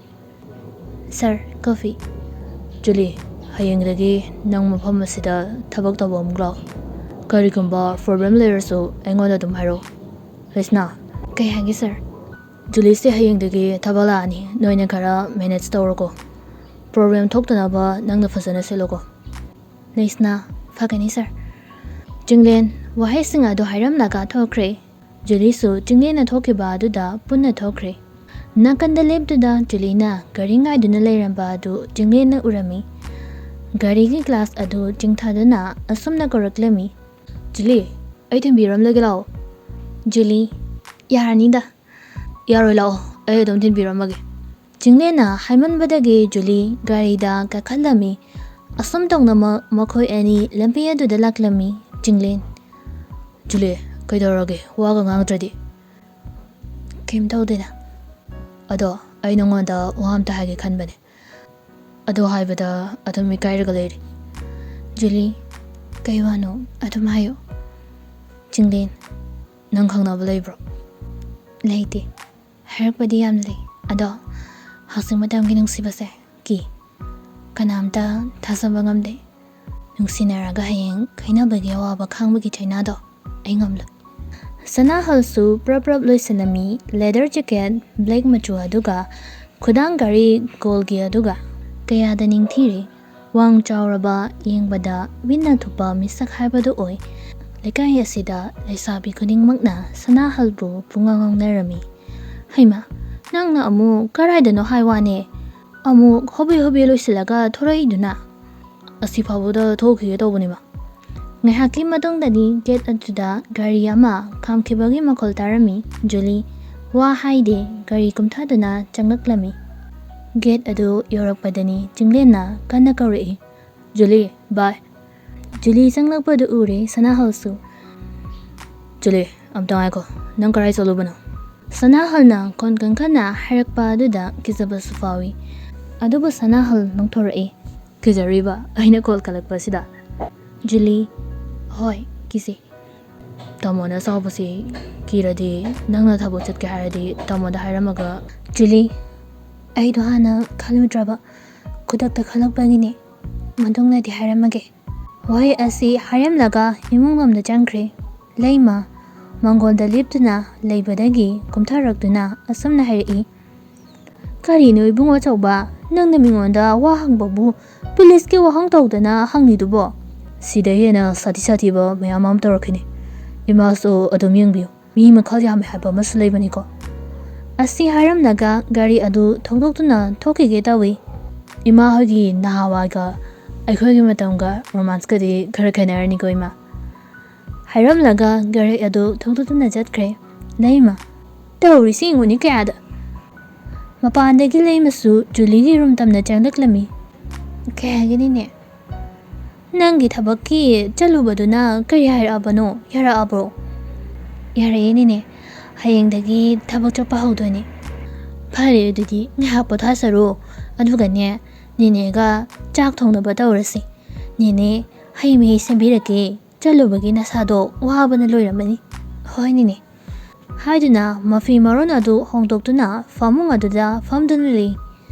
"ꯁꯥꯔ, ꯀꯣꯐꯤ꯫" "ꯖꯨꯂꯤ, ꯍꯌꯦꯡꯗꯒꯤ ꯅꯪ ꯃꯐꯝ ꯑꯁꯤꯗ ꯊꯕꯛ ꯇꯧꯕ ꯑꯃꯨꯛ ꯂꯥꯛꯑꯣ꯫ ꯀꯔꯤꯒꯨꯝꯕ ꯄ꯭ꯔꯣꯕ꯭ꯂꯦꯝ ꯂꯩꯔꯁꯨ ꯑꯩꯉꯣꯟꯗ ꯑꯗꯨꯝ ꯍꯥꯏꯔꯛꯑꯣ꯫" ꯂꯩꯁꯅꯥ꯫ "ꯀꯩ ꯍꯥꯏꯒꯦ ꯁꯥꯔ?" "ꯖꯨꯂꯤꯁꯦ ꯍꯌꯦꯡꯗꯒꯤ ꯊꯕꯛ ꯂꯥꯛꯑꯅꯤ, ꯅꯣꯏꯅ ꯈꯔ ꯃꯦꯅꯦꯖ ꯇꯧꯔꯣꯀꯣ꯫ ꯄ꯭ꯔꯣꯕ꯭ꯂꯦꯝ ꯊꯣꯛꯇꯅꯕ ꯅꯪꯅ ꯐꯖꯅ ꯁꯤꯜꯂꯣꯀꯣ꯫" ꯂꯩꯁꯅꯥ꯫ "ꯐꯒꯅꯤ ꯁꯥꯔ꯫" ꯆꯤꯡꯂꯦꯟ ꯋꯥꯍꯩꯁꯤꯡ ꯑꯗꯨ ꯍꯥꯏꯔꯝꯂꯒ ꯊꯣꯛꯈ꯭ꯔꯦ꯫ ꯖꯨꯂꯤꯁꯨ ꯆꯤꯡꯂꯦꯟꯅ ꯊꯣꯛꯈꯤꯕ ꯑꯗꯨꯗ ꯄꯨꯟꯅ ꯊꯣꯛꯈ꯭ꯔꯦ꯫ ꯅꯥꯀꯟꯗ ꯂꯦꯞꯇꯨꯗ ꯖꯨꯂꯤꯅ ꯒꯥꯔꯤ ꯉꯥꯏꯗꯨꯅ ꯂꯩꯔꯝꯕ ꯑꯗꯨ ꯆꯤꯡꯂꯦꯟꯅ ꯎꯔꯝꯃꯤ꯫ ꯒꯥꯔꯤꯒꯤ ꯒ꯭ꯂꯥꯁ ꯑꯗꯨ ꯆꯤꯡꯊꯗꯨꯅ ꯑꯁꯨꯝꯅ ꯀꯧꯔꯛꯂꯝꯃꯤ꯫ "ꯖꯨꯂꯤ, ꯑꯩ ꯊꯤꯟꯕꯤꯔꯝꯂꯒꯦ ꯂꯥꯛꯑꯣ꯫" ꯖꯨꯂꯤ꯫ "ꯌꯥꯔꯅꯤꯗ꯫" "ꯌꯥꯔꯣꯏ, ꯂꯥꯛꯑꯣ, ꯑꯩ ꯑꯗꯨꯝ ꯊꯤꯟꯕꯤꯔꯝꯃꯒꯦ꯫" ꯆꯤꯡꯂꯦꯟꯅ ꯍꯥꯏꯃꯟꯕꯗꯒꯤ ꯖꯨꯂꯤ ꯒꯥꯔꯤꯗ ꯀꯥꯈꯠꯂꯝꯃꯤ꯫ ꯑꯁꯨꯝ ꯇꯧꯅ ꯃ-, ꯃꯈꯣꯏ ꯑꯅꯤ ꯂꯝꯕꯤ ꯑꯗꯨꯗ ꯂꯥꯛꯂꯝꯃꯤ꯫ ꯆꯤꯡꯂꯦꯟ꯫ "ꯖꯨꯂꯤ, ꯀꯩꯗꯧꯔꯒꯦ? ꯋꯥꯒ ꯉꯥꯡꯗ꯭ꯔꯗꯤ?" "ꯀꯩꯝ ꯇꯧꯗꯦꯗ꯫ ꯑꯗꯣ ꯑꯩ ꯅꯉꯣꯟꯗ ꯋꯥ ꯑꯝꯇ ꯍꯥꯏꯒꯦ ꯈꯟꯕꯅꯦ꯫ ꯑꯗꯣ ꯍꯥꯏꯕꯗ ꯑꯗꯨꯝ ꯏꯀꯥꯏꯔꯒ ꯂꯩꯔꯦ꯫" ꯖꯨꯂꯤ꯫ "ꯀꯩ ꯋꯥꯅꯣ? ꯑꯗꯨꯝ ꯍꯥꯏꯌꯣ꯫" ꯆꯤꯡꯂꯦꯟ꯫ "ꯅꯪ ꯈꯪꯅꯕ ꯂꯩꯕ꯭ꯔꯣ?" "ꯂꯩꯇꯦ꯫ ꯍꯥꯏꯔꯛꯄꯗꯤ ꯌꯥꯝ ꯂꯩ꯫ ꯑꯗꯣ ꯍꯧꯖꯤꯛ ꯃꯇꯝꯒꯤ ꯅꯨꯡꯁꯤꯕꯁꯦ ꯀꯤ꯫ ꯀꯅꯥꯝꯇ ꯊꯥꯖꯕ ꯉꯝꯗꯦ꯫ ꯅꯨꯡꯁꯤꯅꯔꯒ ꯍꯌꯦꯡ ꯀꯥꯏꯅꯕꯒꯤ ꯑꯋꯥꯕ ꯈꯥꯡꯕꯒꯤ ꯆꯩꯅꯥꯗꯣ ꯑꯩ ꯉꯝꯂꯣꯏ꯫" ꯁꯅꯥꯍꯜꯁꯨ ꯄ꯭ꯔꯞ ꯄ꯭ꯔꯞ ꯂꯣꯏꯁꯤꯜꯂꯝꯃꯤ꯫ ꯂꯦꯗꯔ ꯖꯦꯀꯦꯠ ꯕ꯭ꯂꯦꯛ ꯃꯆꯨ ꯑꯗꯨꯒ ꯈꯨꯗꯥꯡ ꯘꯔꯤ ꯒꯣꯜꯒꯤ ꯑꯗꯨꯒ ꯀꯌꯥꯗ ꯅꯤꯡꯊꯤꯔꯦ꯫ ꯋꯥꯡ ꯆꯥꯎꯔꯕ, ꯌꯦꯡꯕꯗ ꯃꯤꯠꯅ ꯊꯨꯞꯄ ꯃꯤꯁꯛ ꯍꯥꯏꯕꯗꯨ ꯑꯣꯏ꯫ ꯂꯩꯀꯥꯏ ꯑꯁꯤꯗ ꯂꯩꯁꯥꯕꯤ ꯈꯨꯗꯤꯡꯃꯛꯅ ꯁꯅꯥꯍꯜꯕꯨ ꯄꯨꯡꯉꯥꯎ ꯉꯥꯎꯅꯔꯝꯃꯤ꯫ "ꯍꯩꯃꯥ, ꯅꯪꯅ ꯑꯃꯨꯛ ꯀꯔꯥꯏꯗꯅꯣ ꯍꯥꯏ ꯋꯥꯅꯦ? ꯑꯃꯨꯛ ꯍꯣꯕꯦ ꯍꯣꯕꯦ ꯂꯣꯏꯁꯤꯜꯂꯒ ꯊꯣꯔꯛꯏꯗꯨꯅ?" "ꯑꯁꯤ ꯐꯥꯎꯕꯗ ꯊꯣꯛꯈꯤꯒꯦ ꯇꯧꯕꯅꯦꯕ꯫" ꯉꯥꯏꯍꯥꯛꯀꯤ ꯃꯇꯨꯡꯗꯗꯤ ꯒꯦꯠ ꯑꯗꯨꯗ ꯒꯥꯔꯤ ꯑꯃ ꯈꯥꯝꯈꯤꯕꯒꯤ ꯃꯈꯣꯜ ꯇꯥꯔꯝꯃꯤ꯫ ꯖꯨꯂꯤ ꯋꯥ ꯍꯥꯏꯗꯦ, ꯒꯥꯔꯤ ꯀꯨꯝꯊꯗꯨꯅ ꯆꯪꯂꯛꯂꯝꯃꯤ꯫ ꯒꯦꯠ ꯑꯗꯨ ꯌꯧꯔꯛꯄꯗꯅꯤ ꯆꯤꯡꯂꯦꯟꯅ ꯀꯟꯅ ꯀꯧꯔꯛꯏ, "ꯖꯨꯂꯤ, ꯕꯥꯏ꯫" ꯖꯨꯂꯤ ꯆꯪꯂꯛꯄꯗꯨ ꯎꯔꯦ ꯁꯅꯥꯍꯜꯁꯨ꯫ "ꯖꯨꯂꯤ, ꯑꯝꯇ ꯉꯥꯏꯈꯣ, ꯅꯪ ꯀꯔꯥꯏ ꯆꯠꯂꯨꯕꯅꯣ?" ꯁꯅꯥꯍꯜꯅ ꯈꯣꯟ ꯀꯟꯈꯠꯅ ꯍꯥꯏꯔꯛꯄ ꯑꯗꯨꯗ ꯀꯤꯖꯕꯁꯨ ꯐꯥꯎꯏ꯫ ꯑꯗꯨꯕꯨ ꯁꯅꯥꯍꯜ ꯅꯣꯡꯊꯣꯔꯛꯏ꯫ "ꯀꯤꯖꯔꯤꯕ ꯑꯩꯅ ꯀꯣꯜ ꯀꯜꯂꯛꯄꯁꯤꯗ?" ꯖꯨꯂꯤ꯫ "ꯍꯣꯏ, ꯏꯁꯦ, ꯇꯥꯃꯣꯅ ꯁꯥꯎꯕꯁꯤ ꯀꯤꯔꯗꯤ, ꯅꯪꯅ ꯊꯕꯛ ꯆꯠꯀꯦ ꯍꯥꯏꯔꯗꯤ ꯇꯥꯃꯣꯗ ꯍꯥꯏꯔꯝꯃꯒ꯫ ꯖꯨꯂꯤ, ꯑꯩꯗꯣ ꯍꯥꯟꯅ ꯈꯜꯂꯨꯗ꯭ꯔꯕ, ꯈꯨꯗꯛꯇ ꯈꯜꯂꯛꯄꯒꯤꯅꯦ꯫ ꯃꯇꯨꯡꯗꯗꯤ ꯍꯥꯏꯔꯝꯃꯒꯦ꯫ ꯋꯥꯍꯩ ꯑꯁꯤ ꯍꯥꯏꯔꯝꯂꯒ ꯏꯃꯨꯡ ꯂꯣꯝꯗ ꯆꯪꯈ꯭ꯔꯦ꯫ ꯂꯩꯃ ꯃꯪꯒꯣꯜꯗ ꯂꯦꯞꯇꯨꯅ ꯂꯩꯕꯗꯒꯤ ꯀꯨꯝꯊꯔꯛꯇꯨꯅ ꯑꯁꯨꯝꯅ ꯍꯥꯏꯔꯛꯏ, "ꯀꯔꯤꯅꯣ ꯏꯕꯨꯡ ꯑꯆꯧꯕ, ꯅꯪꯅ ꯃꯤꯉꯣꯟꯗ ꯋꯥ ꯍꯪꯕꯕꯨ ꯄꯨꯂꯤꯁꯀꯤ ꯋꯥꯍꯪ ꯇꯧꯗꯅ ꯍꯪꯉꯤꯗꯨꯕꯣ? ꯁꯤꯗ ꯍꯦꯟꯅ ꯁꯥꯊꯤ ꯁꯥꯊꯤꯕ ꯃꯌꯥꯝ ꯑꯃ ꯇꯧꯔꯛꯈꯤꯅꯤ꯫ ꯏꯃꯥꯁꯨ ꯑꯗꯨꯝ ꯌꯦꯡꯕꯤꯌꯨ, ꯃꯤ ꯃꯈꯜ ꯌꯥꯝꯃꯦ ꯍꯥꯏꯕ ꯑꯃꯁꯨ ꯂꯩꯕꯅꯤꯀꯣ"꯫ ꯑꯁꯤ ꯍꯥꯏꯔꯝꯂꯒ ꯒꯥꯔꯤ ꯑꯗꯨ ꯊꯧꯗꯣꯛꯇꯨꯅ ꯊꯣꯛꯈꯤꯒꯦ ꯇꯧꯏ꯫ ꯏꯃꯥ ꯍꯣꯏꯒꯤ ꯅꯍꯥꯟꯋꯥꯏꯒ ꯑꯩꯈꯣꯏꯒꯤ ꯃꯇꯝꯒ ꯔꯣꯃꯥꯟꯁꯀꯗꯤ ꯈꯔ ꯈꯦꯠꯅꯔꯅꯤꯀꯣ ꯏꯃꯥ꯫ ꯍꯥꯏꯔꯝꯂꯒ ꯒꯥꯔꯤ ꯑꯗꯨ ꯊꯧꯗꯣꯛꯇꯨꯅ ꯆꯠꯈ꯭ꯔꯦ꯫ ꯂꯩꯃ, ꯇꯧꯔꯤꯁꯤ ꯌꯦꯡꯉꯨꯅꯦ ꯀꯌꯥꯗ꯫ ꯃꯄꯥꯟꯗꯒꯤ ꯂꯩꯃꯁꯨ ꯖꯨꯂꯤꯒꯤ ꯔꯨꯝ ꯇꯝꯅ ꯆꯪꯂꯛꯂꯝꯃꯤ꯫ "ꯀꯩ ꯍꯥꯏꯒꯅꯤꯅꯦ? ꯅꯪꯒꯤ ꯊꯕꯛꯀꯤ ꯆꯠꯂꯨꯕꯗꯨꯅ ꯀꯔꯤ ꯍꯥꯏꯔꯛꯑꯕꯅꯣ? ꯌꯥꯔꯛꯑꯕ꯭ꯔꯣ?" "ꯌꯥꯔꯛꯑꯦ ꯅꯦꯅꯦ, ꯍꯌꯦꯡꯗꯒꯤ ꯊꯕꯛ ꯆꯠꯄ ꯍꯧꯗꯣꯏꯅꯦ"꯫ "ꯐꯔꯦ, ꯑꯗꯨꯗꯤ ꯉꯥꯏꯍꯥꯛ ꯄꯣꯊꯥꯖꯔꯣ, ꯑꯗꯨꯒꯅꯦ, ꯅꯦꯅꯦꯒ ꯆꯥꯛ ꯊꯣꯡꯅꯕ ꯇꯧꯔꯁꯤ꯫ ꯅꯦꯅꯦ, ꯍꯩ ꯃꯍꯤ ꯁꯦꯝꯕꯤꯔꯛꯀꯦ, ꯆꯠꯂꯨꯕꯒꯤ ꯅꯁꯥꯗꯣ ꯋꯥꯕꯅ ꯂꯣꯏꯔꯝꯃꯅꯤ"꯫ "ꯍꯣꯏ ꯅꯦꯅꯦ"꯫ ꯍꯥꯏꯗꯨꯅ ꯃꯐꯤ ꯃꯔꯣꯟ ꯑꯗꯨ ꯍꯣꯡꯗꯣꯛꯇꯨꯅ ꯐꯃꯨꯡ ꯑꯗꯨꯗ ꯐꯝꯗꯨꯅ ꯂꯩ꯫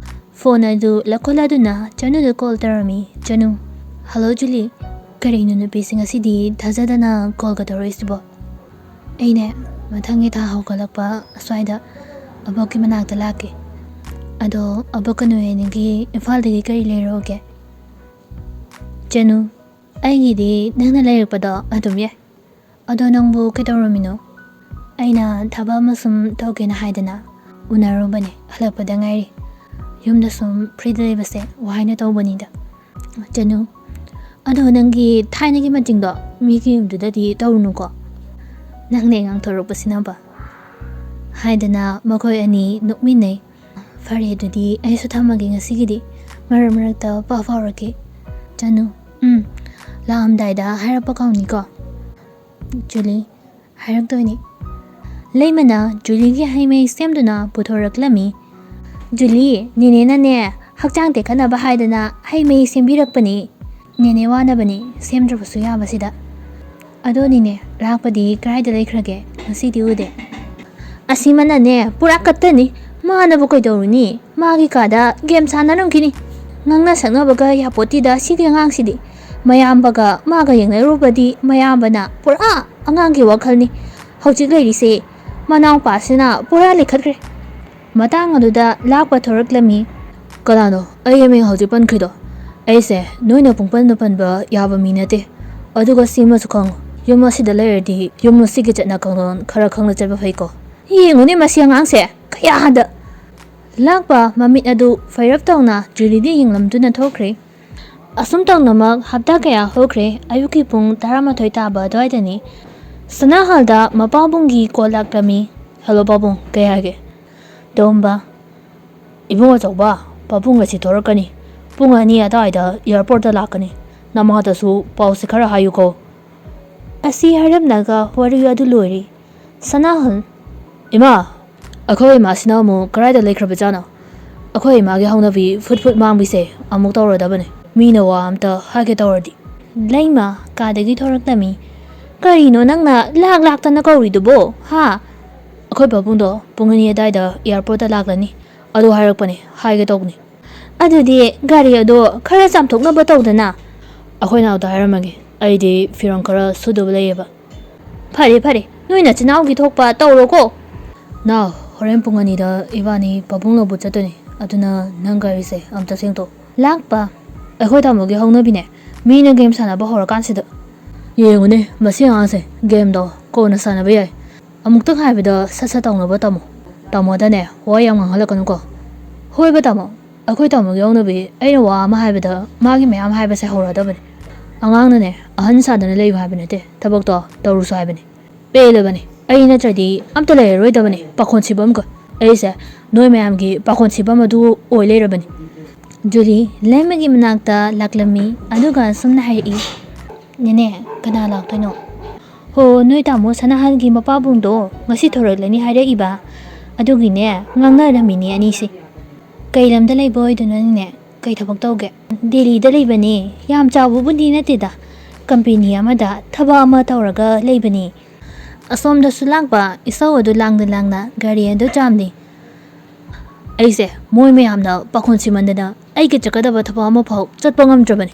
ꯐꯣꯟ ꯑꯗꯨ ꯂꯧꯈꯠꯂꯗꯨꯅ ꯆꯅꯨꯗ ꯀꯣꯜ ꯇꯧꯔꯝꯃꯤ꯫ ꯆꯅꯨ, "ꯍꯜꯂꯣ ꯖꯨꯂꯤ, ꯀꯔꯤꯅꯣ ꯅꯨꯄꯤꯁꯤ ꯉꯁꯤꯗꯤ ꯊꯥꯖꯗꯅ ꯀꯣꯜꯒ ꯇꯧꯔꯛꯏꯁꯤꯕꯣ?" "ꯑꯩꯅꯦ, ꯃꯊꯪꯒꯤ ꯊꯥ ꯍꯧꯒꯠꯂꯛꯄ ꯑꯁ꯭ꯋꯥꯏꯗ ꯑꯕꯣꯛꯀꯤ ꯃꯅꯥꯛꯇ ꯂꯥꯛꯀꯦ꯫ ꯑꯗꯣ ꯑꯕꯣꯛꯀ ꯅꯣꯏ ꯑꯅꯤꯒꯤ ꯏꯝꯐꯥꯜꯗꯒꯤ ꯀꯔꯤ ꯂꯩꯔꯛꯑꯣꯒꯦ?" "ꯆꯅꯨ, ꯑꯩꯒꯤꯗꯤ ꯅꯪꯅ ꯂꯩꯔꯛꯄꯗꯣ ꯑꯗꯨꯝ ꯌꯥꯏ꯫ ꯑꯗꯣ ꯅꯪꯕꯨ ꯀꯩꯗꯧꯔꯝꯃꯤꯅꯣ?" "ꯑꯩꯅ ꯊꯕꯛ ꯑꯃ ꯁꯨꯝ ꯇꯧꯒꯦꯅ ꯍꯥꯏꯗꯅ ꯎꯅꯔꯨꯕꯅꯦ, ꯍꯜꯂꯛꯄꯗ ꯉꯥꯏꯔꯤ꯫ ꯌꯨꯝꯗ ꯁꯨꯝ ꯐ꯭ꯔꯤꯗ ꯂꯩꯕꯁꯦ ꯋꯥꯏꯅ ꯇꯧꯕꯅꯤꯗ"꯫ "ꯆꯅꯨ, ꯑꯗꯣ ꯅꯪꯒꯤ ꯊꯥꯏꯅꯒꯤ ꯃꯆꯤꯡꯗꯣ ꯃꯤꯒꯤ ꯌꯨꯝꯗꯨꯗꯗꯤ ꯇꯧꯔꯨꯅꯨꯀꯣ꯫ ꯅꯪꯅꯦ ꯉꯥꯡꯊꯣꯔꯛꯄꯁꯤꯅꯕ"꯫ ꯍꯥꯏꯗꯅ ꯃꯈꯣꯏ ꯑꯅꯤ ꯅꯣꯛꯃꯤꯟꯅꯩ꯫ "ꯐꯔꯦ, ꯑꯗꯨꯗꯤ ꯑꯩꯁꯨ ꯊꯝꯃꯒꯦ ꯉꯁꯤꯒꯤꯗꯤ꯫ ꯃꯔꯛ ꯃꯔꯛꯇ ꯄꯥꯎ ꯐꯥꯎꯔꯛꯀꯦ"꯫ "ꯆꯅꯨ, ꯎꯝ, ꯂꯥꯛꯑꯝꯗꯥꯏꯗ ꯍꯥꯏꯔꯛꯄ ꯀꯥꯎꯅꯤꯀꯣ"꯫ "ꯖꯨꯂꯤ, ꯍꯥꯏꯔꯛꯇꯣꯏꯅꯤ"꯫ ꯂꯩꯃꯅ ꯖꯨꯂꯤꯒꯤ ꯍꯩꯃꯍꯤ ꯁꯦꯝꯗꯨꯅ ꯄꯨꯊꯣꯔꯛꯂꯝꯃꯤ꯫ "ꯖꯨꯂꯤ, ꯅꯦꯅꯦꯅꯅꯦ ꯍꯛꯆꯥꯡ ꯇꯦꯛꯈꯠꯅꯕ ꯍꯥꯏꯗꯅ ꯍꯩꯃꯍꯤ ꯁꯦꯝꯕꯤꯔꯛꯄꯅꯤ꯫ ꯅꯦꯅꯦ ꯋꯥꯅꯕꯅꯤ ꯁꯦꯝꯗ꯭ꯔꯕꯁꯨ ꯌꯥꯕꯁꯤꯗ"꯫ ꯑꯗꯣꯅꯤꯅꯦ, ꯂꯥꯛꯄꯗꯤ ꯀꯗꯥꯏꯗ ꯂꯩꯈ꯭ꯔꯒꯦ? ꯉꯁꯤꯗꯤ ꯎꯗꯦ꯫ ꯑꯁꯤꯃꯅꯅꯦ, ꯄꯨꯔꯥ ꯀꯠꯇꯅꯤ꯫ ꯃꯥꯅꯕꯨ ꯀꯩꯗꯧꯔꯨꯅꯤ? ꯃꯥꯒꯤ ꯀꯥꯗ ꯒꯦꯝ ꯁꯥꯟꯅꯔꯝꯈꯤꯅꯤ꯫ ꯉꯥꯡꯅ ꯁꯛꯅꯕꯒ ꯌꯥꯄꯣꯠꯇꯤꯗ ꯁꯤꯒꯤ ꯑꯉꯥꯡꯁꯤꯗꯤ꯫ ꯃꯌꯥꯝꯕꯒ ꯃꯥꯒ ꯌꯦꯡꯅꯔꯨꯕꯗꯤ ꯃꯌꯥꯝꯕꯅ ꯄꯨꯔꯥ ꯑꯉꯥꯡꯒꯤ ꯋꯥꯈꯜꯅꯤ꯫ ꯍꯧꯖꯤꯛ ꯂꯩꯔꯤꯁꯦ ꯃꯅꯥꯎꯄꯥꯁꯤꯅ ꯄꯨꯔꯥ ꯂꯩꯈꯠꯈ꯭ꯔꯦ꯫ ꯃꯇꯥꯡ ꯑꯗꯨꯗ ꯂꯥꯛꯄ ꯊꯣꯔꯛꯂꯝꯃꯤ꯫ "ꯀꯅꯥꯅꯣ ꯑꯩꯒꯤ ꯃꯤꯡ ꯍꯧꯖꯤꯛ ꯄꯟꯈ꯭ꯔꯤꯗꯣ? ꯑꯩꯁꯦ ꯅꯣꯏꯅ ꯄꯨꯡꯄꯟꯗ ꯄꯟꯕ ꯌꯥꯕ ꯃꯤ ꯅꯠꯇꯦ꯫ ꯑꯗꯨꯒ ꯁꯤꯃꯁꯨ ꯈꯪꯉꯨ, ꯌꯨꯝ ꯑꯁꯤꯗ ꯂꯩꯔꯗꯤ ꯌꯨꯝ ꯑꯁꯤꯒꯤ ꯆꯠꯅ ꯀꯥꯡꯂꯣꯟ ꯈꯔ ꯈꯪꯅ ꯆꯠꯄ ꯐꯩꯀꯣ꯫ ꯌꯦꯡꯉꯨꯅꯦ ꯃꯁꯤ ꯑꯉꯥꯡꯁꯦ, ꯀꯌꯥꯗ!" ꯂꯥꯛꯄ ꯃꯃꯤꯠ ꯑꯗꯨ ꯐꯩꯔꯞ ꯇꯧꯅ ꯖꯨꯂꯤꯗ ꯌꯦꯡꯂꯝꯗꯨꯅ ꯊꯣꯛꯈ꯭ꯔꯦ꯫ ꯑꯁꯨꯝ ꯇꯧꯅꯃꯛ ꯍꯞꯇꯥ ꯀꯌꯥ ꯍꯧꯈ꯭ꯔꯦ꯫ ꯑꯌꯨꯛꯀꯤ ꯄꯨꯡ ꯇꯔꯥꯃꯥꯊꯣꯏ ꯇꯥꯕ ꯑꯗꯨꯋꯥꯏꯗꯅꯤ꯫ ꯁꯅꯥꯍꯜꯗ ꯃꯄꯥꯕꯨꯡꯒꯤ ꯀꯣꯜ ꯂꯥꯛꯂꯝꯃꯤ꯫ "ꯍꯜꯂꯣ ꯄꯥꯕꯨꯡ, ꯀꯩ ꯍꯥꯏꯒꯦ?" "ꯇꯣꯝꯕ, ꯏꯕꯨꯡ ꯑꯆꯧꯕ, ꯄꯥꯕꯨꯡ ꯉꯁꯤ ꯊꯣꯔꯛꯀꯅꯤ꯫ ꯄꯨꯡ ꯑꯅꯤ ꯑꯗꯨꯋꯥꯏꯗ ꯑꯦꯌꯥꯔꯄꯣꯔꯠꯇ ꯂꯥꯛꯀꯅꯤ꯫ ꯅꯃꯥꯗꯁꯨ ꯄꯥꯎꯁꯦ ꯈꯔ ꯍꯥꯏꯌꯨꯀꯣ꯫" ꯑꯁꯤ ꯍꯥꯏꯔꯝꯂꯒ ꯋꯥꯔꯤ ꯑꯗꯨ ꯂꯣꯏꯔꯦ꯫ ꯁꯅꯥꯍꯜ, "ꯏꯃꯥ, ꯑꯩꯈꯣꯏ ꯏꯃꯥꯁꯤꯅ ꯑꯃꯨꯛ ꯀꯗꯥꯏꯗ ꯂꯩꯈ꯭ꯔꯕꯖꯥꯠꯅꯣ? ꯑꯩꯈꯣꯏ ꯏꯃꯥꯒꯤ ꯍꯧꯅꯕꯤ ꯐꯨꯠ ꯐꯨꯠ ꯃꯥꯡꯕꯤꯁꯦ ꯑꯃꯨꯛ ꯇꯧꯔꯗꯕꯅꯦ꯫ ꯃꯤꯅ ꯋꯥ ꯑꯝꯇ ꯍꯥꯏꯒꯦ ꯇꯧꯔꯗꯤ꯫" ꯂꯩꯃ ꯀꯥꯗꯒꯤ ꯊꯣꯔꯛꯂꯝꯃꯤ꯫ "ꯀꯔꯤꯅꯣ ꯅꯪꯅ ꯂꯥꯛ ꯂꯥꯛꯇꯅ ꯀꯧꯔꯤꯗꯨꯕꯣ, ꯍꯥ?" "ꯑꯩꯈꯣꯏ ꯄꯥꯕꯨꯡꯗꯣ ꯄꯨꯡ ꯑꯅꯤ ꯑꯗꯨꯋꯥꯏꯗ ꯑꯦꯌꯥꯔꯄꯣꯔꯠꯇ ꯂꯥꯛꯂꯅꯤ꯫ ꯑꯗꯨ ꯍꯥꯏꯔꯛꯄꯅꯦ, ꯍꯥꯏꯒꯦ ꯇꯧꯕꯅꯦ꯫" "ꯑꯗꯨꯗꯤ ꯒꯥꯔꯤ ꯑꯗꯣ ꯈꯔ ꯆꯥꯝꯊꯣꯛꯅꯕ ꯇꯧꯗꯅ꯫" "ꯑꯩꯈꯣꯏ ꯅꯥꯎꯗ ꯍꯥꯏꯔꯝꯃꯒꯦ, ꯑꯩꯗꯤ ꯐꯤꯔꯣꯜ ꯈꯔ ꯁꯨꯗꯕ ꯂꯩꯌꯦꯕ꯫" "ꯐꯔꯦ ꯐꯔꯦ, ꯅꯣꯏ ꯅꯆꯤꯟ ꯅꯅꯥꯎꯒꯤ ꯊꯣꯛꯄ ꯇꯧꯔꯣꯀꯣ꯫" "ꯅꯥꯎ, ꯍꯣꯔꯦꯟ ꯄꯨꯡ ꯑꯅꯤꯗ ꯏꯕꯥꯅꯤ ꯄꯥꯕꯨꯡ ꯂꯧꯕ ꯆꯠꯇꯣꯏꯅꯦ, ꯑꯗꯨꯅ ꯅꯪ ꯒꯥꯔꯤꯁꯦ ꯑꯝꯇ ꯁꯦꯡꯗꯣꯛ꯫" ꯂꯥꯛꯄ꯫ "ꯑꯩꯈꯣꯏ ꯇꯥꯃꯣꯒꯤ ꯍꯧꯅꯕꯤꯅꯦ, ꯃꯤꯅ ꯒꯦꯝ ꯁꯥꯟꯅꯕ ꯍꯧꯔꯀꯥꯟꯁꯤꯗ꯫" "ꯌꯦꯡꯉꯨꯅꯦ ꯃꯁꯤ ꯑꯉꯥꯡꯁꯦ, ꯒꯦꯝꯗꯣ ꯀꯣꯟꯅ ꯁꯥꯟꯅꯕ ꯌꯥꯏ꯫ ꯑꯃꯨꯛꯇꯪ ꯍꯥꯏꯕꯗ ꯁꯠ ꯁꯠ ꯇꯧꯅꯕ ꯇꯝꯃꯣ꯫ ꯇꯥꯃꯣꯗꯅꯦ ꯋꯥ ꯌꯥꯝ ꯉꯥꯡꯍꯜꯂꯛꯀꯅꯨꯀꯣ꯫" "ꯍꯣꯏꯕ ꯇꯥꯃꯣ, ꯑꯩꯈꯣꯏ ꯇꯥꯃꯣꯒꯤ ꯍꯧꯅꯕꯤ ꯑꯩꯅ ꯋꯥ ꯑꯃ ꯍꯥꯏꯕꯗ ꯃꯥꯒꯤ ꯃꯌꯥꯝ ꯍꯥꯏꯕꯁꯦ ꯍꯧꯔꯗꯕꯅꯤ꯫ ꯑꯉꯥꯡꯅꯅꯦ ꯑꯍꯟ ꯁꯥꯗꯅ ꯂꯩꯌꯨ ꯍꯥꯏꯕ ꯅꯠꯇꯦ, ꯊꯕꯛꯇꯣ ꯇꯧꯔꯨꯁꯨ ꯍꯥꯏꯕꯅꯤ꯫" "ꯄꯦꯜꯂꯕꯅꯤ, ꯑꯩ ꯅꯠꯇ꯭ꯔꯗꯤ ꯑꯝꯇ ꯂꯩꯔꯔꯣꯏꯗꯕꯅꯤ ꯄꯥꯈꯣꯟ ꯁꯤꯕꯝꯒ꯫ ꯑꯩꯁꯦ ꯅꯣꯏ ꯃꯌꯥꯝꯒꯤ ꯄꯥꯈꯣꯟ ꯁꯤꯕꯝ ꯑꯗꯨ ꯑꯣꯏ ꯂꯩꯔꯕꯅꯤ꯫" ꯖꯨꯂꯤ ꯂꯩꯃꯒꯤ ꯃꯅꯥꯛꯇ ꯂꯥꯛꯂꯝꯃꯤ, ꯑꯗꯨꯒ ꯑꯁꯨꯝꯅ ꯍꯥꯏꯔꯛꯏ꯫ "ꯅꯦꯅꯦ, ꯀꯅꯥ ꯂꯥꯛꯇꯣꯏꯅꯣ?" "ꯍꯣ, ꯅꯣꯏ ꯇꯥꯃꯣ ꯁꯅꯥꯍꯜꯒꯤ ꯃꯄꯥꯕꯨꯡꯗꯣ ꯉꯁꯤ ꯊꯣꯔꯛꯂꯅꯤ ꯍꯥꯏꯔꯛꯏꯕ꯫ ꯑꯗꯨꯒꯤꯅꯦ ꯉꯥꯡꯅꯔꯝꯃꯤꯅꯦ ꯑꯅꯤꯁꯦ꯫" "ꯀꯩ ꯂꯝꯗ ꯂꯩꯕ ꯑꯣꯏꯗꯣꯏꯅꯣ ꯅꯦꯅꯦ? ꯀꯩ ꯊꯕꯛ ꯇꯧꯒꯦ?" "ꯗꯦꯜꯂꯤꯗ ꯂꯩꯕꯅꯦ꯫ ꯌꯥꯝ ꯆꯥꯎꯕꯕꯨꯗꯤ ꯅꯠꯇꯦꯗ, ꯀꯝꯄꯦꯅꯤ ꯑꯃꯗ ꯊꯕꯛ ꯑꯃ ꯇꯧꯔꯒ ꯂꯩꯕꯅꯤ꯫ ꯑꯁꯣꯝꯗꯁꯨ ꯂꯥꯛꯄ ꯏꯁꯧ ꯑꯗꯨ ꯂꯥꯡꯅ ꯂꯥꯡꯅ ꯒꯥꯔꯤ ꯑꯗꯨ ꯆꯥꯝꯂꯤ꯫ ꯑꯩꯁꯦ ꯃꯣꯏ ꯃꯌꯥꯝꯅ ꯄꯥꯈꯣꯟ ꯁꯤꯃꯟꯗꯅ ꯑꯩꯒꯤ ꯆꯠꯀꯗꯕ ꯊꯕꯛ ꯑꯃꯐꯥꯎ ꯆꯠꯄ ꯉꯝꯗ꯭ꯔꯕꯅꯤ꯫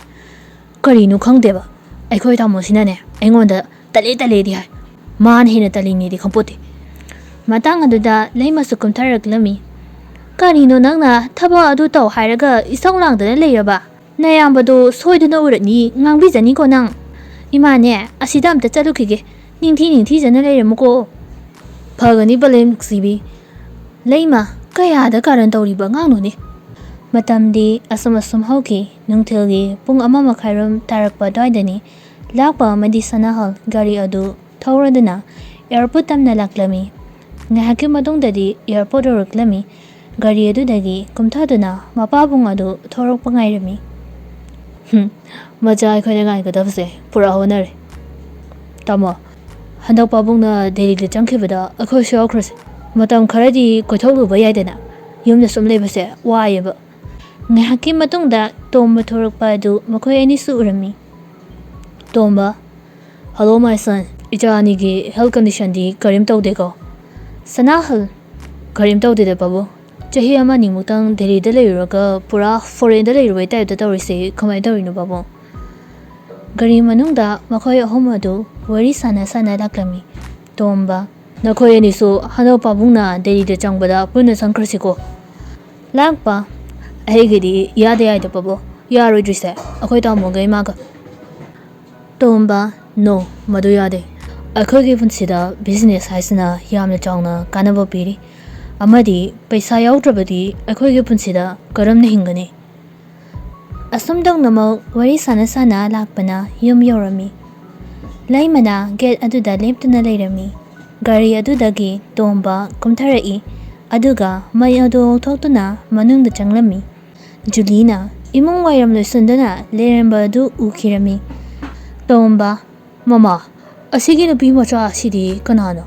ꯀꯔꯤꯅꯣ ꯈꯪꯗꯦꯕ, ꯑꯩꯈꯣꯏ ꯇꯥꯃꯣꯁꯤꯅꯅꯦ ꯑꯩꯉꯣꯟꯗ ꯇꯜꯂꯦ ꯇꯜꯂꯦꯗꯤ ꯍꯥꯏ, ꯃꯥꯅ ꯍꯦꯟꯅ ꯇꯜꯂꯤꯅꯦꯗꯤ ꯈꯪꯄꯣꯠꯇꯦ꯫ ꯃꯇꯥꯡ ꯑꯗꯨꯗ ꯂꯩꯃꯁꯨ ꯀꯨꯝꯊꯔꯛꯂꯝꯃꯤ꯫ "ꯀꯔꯤꯅꯣ ꯅꯪꯅ ꯊꯕꯛ ꯑꯗꯨ ꯇꯧ ꯍꯥꯏꯔꯒ ꯏꯁꯧ ꯂꯥꯡꯗꯅ ꯂꯩꯔꯕ? ꯅꯌꯥꯝꯕꯗꯣ ꯁꯣꯏꯗꯅ ꯎꯔꯛꯅꯤ, ꯉꯥꯡꯕꯤꯖꯅꯤꯀꯣ ꯅꯪ꯫ ꯏꯃꯥꯅꯦ, ꯑꯁꯤꯗ ꯑꯝꯇ ꯆꯠꯂꯨꯈꯤꯒꯦ, ꯅꯤꯡꯊꯤ ꯅꯤꯡꯊꯤꯖꯅ ꯂꯩꯔꯝꯃꯨꯀꯣ"꯫ "ꯐꯒꯅꯤ ꯄꯂꯦꯝ ꯅꯨꯡꯁꯤꯕꯤ꯫ ꯂꯩꯃ, ꯀꯌꯥꯗ ꯀꯥꯔꯟ ꯇꯧꯔꯤꯕ ꯑꯉꯥꯡꯅꯣꯅꯦ?" ꯃꯇꯝꯗꯤ ꯑꯁꯨꯝ ꯑꯁꯨꯝ ꯍꯧꯈꯤ꯫ ꯅꯨꯡꯊꯤꯜꯒꯤ ꯄꯨꯡ ꯑꯃ ꯃꯈꯥꯏꯔꯣꯝ ꯇꯥꯔꯛꯄ ꯑꯗꯨꯋꯥꯏꯗꯅꯤ ꯂꯥꯛꯄ ꯑꯃꯗꯤ ꯁꯅꯥꯍꯜ ꯒꯥꯔꯤ ꯑꯗꯨ ꯊꯧꯔꯗꯨꯅ ꯑꯦꯌꯥꯔꯄꯣꯔꯠ ꯇꯝꯅ ꯂꯥꯛꯂꯝꯃꯤ꯫ ꯉꯥꯏꯍꯥꯛꯀꯤ ꯃꯇꯨꯡꯗꯗꯤ ꯑꯦꯌꯥꯔꯄꯣꯔꯠ ꯌꯧꯔꯛꯂꯝꯃꯤ꯫ ꯒꯥꯔꯤ ꯑꯗꯨꯗꯒꯤ ꯀꯨꯝꯊꯗꯨꯅ ꯃꯄꯥꯕꯨꯡ ꯑꯗꯨ ꯊꯣꯔꯛꯄ ꯉꯥꯏꯔꯝꯃꯤ꯫ "ꯍꯨꯝ, ꯃꯆꯥ ꯑꯩꯈꯣꯏꯅ ꯉꯥꯏꯒꯗꯕꯁꯦ ꯄꯨꯔꯥ ꯍꯣꯠꯅꯔꯦ꯫ ꯇꯥꯃꯣ, ꯍꯟꯗꯛ ꯄꯥꯕꯨꯡꯅ ꯗꯦꯜꯂꯤꯗ ꯆꯪꯈꯤꯕꯗ ꯑꯩꯈꯣꯏꯁꯨ ꯌꯥꯎꯈ꯭ꯔꯁꯦ꯫ ꯃꯇꯝ ꯈꯔꯗꯤ ꯀꯣꯏꯊꯣꯛꯂꯨꯕ ꯌꯥꯏꯗꯅ, ꯌꯨꯝꯗ ꯁꯨꯝ ꯂꯩꯕꯁꯦ ꯋꯥꯏꯌꯦꯕ"꯫ ꯉꯥꯏꯍꯥꯛꯀꯤ ꯃꯇꯨꯡꯗ ꯇꯣꯝꯕ ꯊꯣꯔꯛꯄ ꯑꯗꯨ ꯃꯈꯣꯏ ꯑꯅꯤꯁꯨ ꯎꯔꯝꯃꯤ꯫ ꯇꯣꯝꯕ, "Hello my son, ꯏꯆꯥ ꯑꯅꯤꯒꯤ health conditionꯗꯤ ꯀꯔꯤꯝ ꯇꯧꯗꯦꯀꯣ?" ꯁꯅꯥꯍꯜ, "ꯀꯔꯤꯝ ꯇꯧꯗꯦꯗ ꯄꯥꯕꯨꯡ, ꯆꯍꯤ ꯑꯃ ꯑꯅꯤꯃꯨꯛꯇꯪ ꯗꯦꯜꯂꯤꯗ ꯂꯩꯔꯨꯔꯒ ꯄꯨꯔꯥ foreignꯗ ꯂꯩꯔꯨꯕꯩ typeꯇ ꯇꯧꯔꯤꯁꯦ ꯀꯃꯥꯏꯅ ꯇꯧꯔꯤꯅꯣ ꯄꯥꯕꯨꯡ?" ꯒꯥꯔꯤ ꯃꯅꯨꯡꯗ ꯃꯈꯣꯏ ꯑꯍꯨꯝ ꯑꯗꯨ ꯋꯥꯔꯤ ꯁꯥꯟꯅ ꯁꯥꯟꯅ ꯂꯥꯛꯂꯝꯃꯤ꯫ ꯇꯣꯝꯕ, "ꯅꯈꯣꯏ ꯑꯅꯤꯁꯨ ꯍꯟꯗꯛ ꯄꯥꯕꯨꯡꯅ ꯗꯦꯜꯂꯤꯗ ꯆꯪꯕꯗ ꯄꯨꯟꯅ ꯆꯪꯈ꯭ꯔꯁꯤꯀꯣ"꯫ ꯂꯥꯛꯄ, "ꯑꯩꯒꯤꯗꯤ ꯏꯌꯥꯗ ꯌꯥꯏꯗ ꯄꯥꯕꯨꯡ, ꯌꯥꯔꯣꯏꯗ꯭ꯔꯤꯁꯦ ꯑꯩꯈꯣꯏ ꯇꯥꯃꯣꯒ ꯏꯃꯥꯒ"꯫ ꯇꯣꯝꯕ, "No, ꯃꯗꯨ ꯌꯥꯗꯦ꯫ ꯑꯩꯈꯣꯏꯒꯤ ꯄꯨꯟꯁꯤꯗ business ꯍꯥꯏꯁꯤꯅ ꯌꯥꯝꯅ ꯆꯥꯎꯅ ꯀꯥꯟꯅꯕ ꯄꯤꯔꯤ, ꯑꯃꯗꯤ ꯄꯩꯁꯥ ꯌꯥꯎꯗ꯭ꯔꯕꯗꯤ ꯑꯩꯈꯣꯏꯒꯤ ꯄꯨꯟꯁꯤꯗ ꯀꯔꯝꯅ ꯍꯤꯡꯒꯅꯤ?" ꯑꯁꯨꯝ ꯇꯧꯅꯃꯛ ꯋꯥꯔꯤ ꯁꯥꯟꯅ ꯁꯥꯟꯅ ꯂꯥꯛꯄꯅ ꯌꯨꯝ ꯌꯧꯔꯝꯃꯤ꯫ ꯂꯩꯃꯅ gate ꯑꯗꯨꯗ ꯂꯦꯞꯇꯨꯅ ꯂꯩꯔꯝꯃꯤ꯫ ꯒꯥꯔꯤ ꯑꯗꯨꯗꯒꯤ ꯇꯣꯝꯕ ꯀꯨꯝꯊꯔꯛꯏ, ꯑꯗꯨꯒ ꯃꯩ ꯑꯗꯨ ꯂꯧꯊꯣꯛꯇꯨꯅ ꯃꯅꯨꯡꯗ ꯆꯪꯂꯝꯃꯤ꯫ ꯖꯨꯂꯤꯅ ꯏꯃꯨꯡ ꯋꯥꯏꯔꯝ ꯂꯣꯏꯁꯤꯟꯗꯨꯅ ꯂꯩꯔꯝꯕ ꯑꯗꯨ ꯎꯈꯤꯔꯝꯃꯤ꯫ ꯇꯣꯝꯕ, "ꯃꯃꯥ, ꯑꯁꯤꯒꯤ ꯅꯨꯄꯤ ꯃꯆꯥ ꯑꯁꯤꯗꯤ ꯀꯅꯥꯅꯣ?